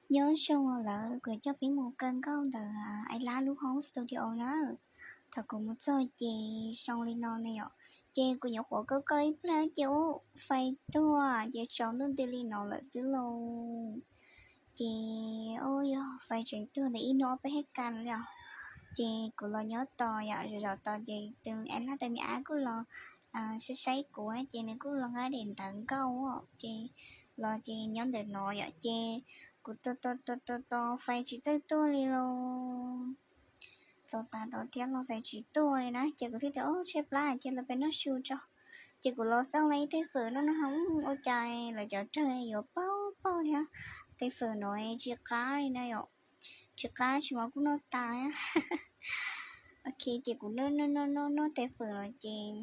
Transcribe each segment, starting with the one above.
Nyob zoo lawm, kuv coj peb mus kaw nkauj ntawm Aib Lab lub home studio na. Thaum kuv mus txog ces zoo li no ne yom, ces kuv nyuam qhuav kaw kaw ib pliag ces ub, fais tuag ces tsaus ntuj nti li no lawm xwb lauj. Ces ub, yog fais tseem tuag ntawm ib hnub ob peb hais kas li os. Ces kuv los nyob tos yom, zaum tos ces tus Aib Lab tus me ab kuj los saib saib kuv ces nws kuj los nqa daim ntawv nkauj ces los ces nyob ntawm no yom, ces kuv tos tos tos tos fais tsis txawj tuaj li lauj. Tos tas tos thiab los fais tsis tuaj li na, ces kuv thiaj tias, Ub, tshaib plab, cia lawv peb noj su tso. Ces kuv los xauj ib tais fawm noj no, ua cas lawv cov rawg yuav paug paug thiab. Tais fawm no tsis qab li na yom, tsis qab tsis mas kuj noj tas. Ok, ces kuv noj noj noj noj tais fawm no ces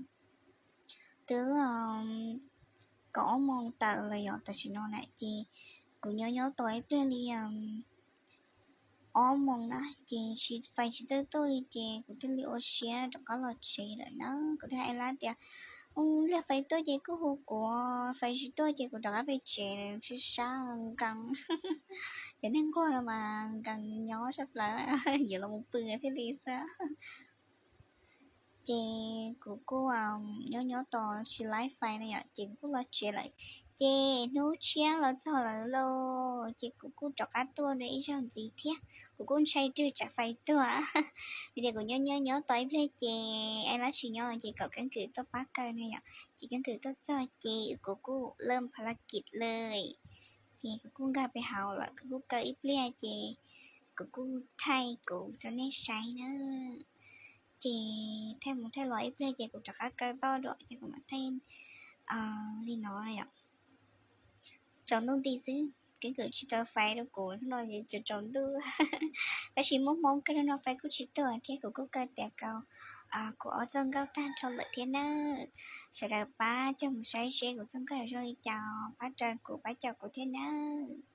twb kaum ob moos tawm lawm yom, tam sim no na ces kuv nyob nyob tos ib pliag li ob moos na ces tsis fais tsis txawj tuaj li ces kuv thiaj li ua siab rov qab los tsev lawm na. Kuv thiaj hais Aib Lab tias, Ub, yog fais tuaj ces kuj hu kuv, fais tsis tuaj ces kuv rov qab pem tsev, sab sab nkees. Cov neeg nquag no mas nkees nyob sab plaws, yuav los mus pw thiaj li xwb. Ces kuv kuj nyob nyob tos tsis laib fais na yom, ces kuv kuj los tsev lawm. Ces hnub tshiab los txog lawm lauj, ces kuv kuj rov qab tuaj dua ib zaug ntxiv thiab. Kuv kuj ntshai rwg tsam fais tuag, vim tias kuv nyob nyob nyob tos ib pliag ces Aib Lab tsis nyob ces kom keeb kwm tuaj pab kaw na yom. Ces keeb kwm tuaj txog ces kuv kuj lawm pha la kis lawm, ces kuv kuj nkag pem hauv lawm, kuv kuj kaw ib pliag ces kuv kuj thaij kuv rau nej saib na. Ces thaij mus thaij los ib pliag ces kuv rov qab kaw toj dua ces kuv mam thaij li no yom. Tsaus ntuj nti xwb, keeb kwm tsis tau fais rau kuv no ces tsaus tsaus ntuj. Tab sis muaj hmoo kawg no fais kuj tsis tuag thiab, kuv kuj kaw tiav kaus kuv ob txoj nkauj tag nrho lawm thiab nawb. Sawv daws pab coj mus saib seb kuv txoj nkauj yuav zoo li cas, pab raws kuv pab caum kuv thiab nawb.